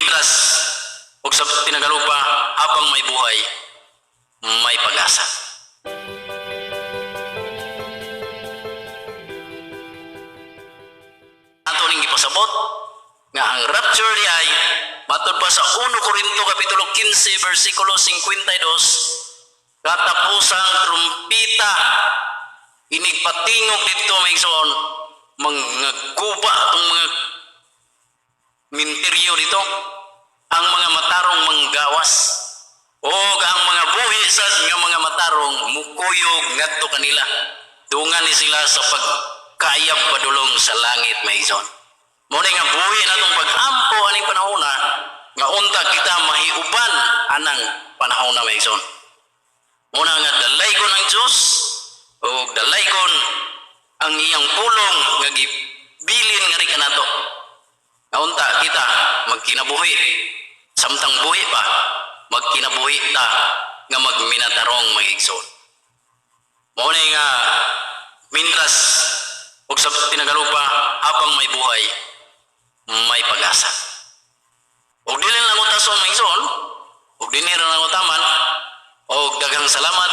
Mientras ug sa tinagalupa, habang may buhay, may pag-asa. Ato ning gipasabot nga ang rapture di ay matod pa sa 1 Korinto kapitulo 15 versikulo 52, katapusang trumpita, inigpatingog didto, mga igsoon, mga guba atong mga minteryo dito, ang mga matarong manggawas o ang mga buhi sa nga mga matarong mukuyog ngadto kanila, dungan ni sila sa pagkayab padulong sa langit, mga igsoon. Mao ni nga buhi natong pag-ampo aning panahona nga unta kita mahiuban anang panahona, mga igsoon. Muna nga dalaygon ang Diyos o dalaygon ang iyang pulong nga gibilin nga kanato. Nga unta kita magkinabuhi samtang buhi pa, magkinabuhi ta nga magminatarong, mga igsoon. Mao ni nga mintras ug sa tinagalupa, habang may buhay, may pag-asa. Ug dili lang utason, mga igsoon, ug dinhi ra lang utaman, og daghang salamat.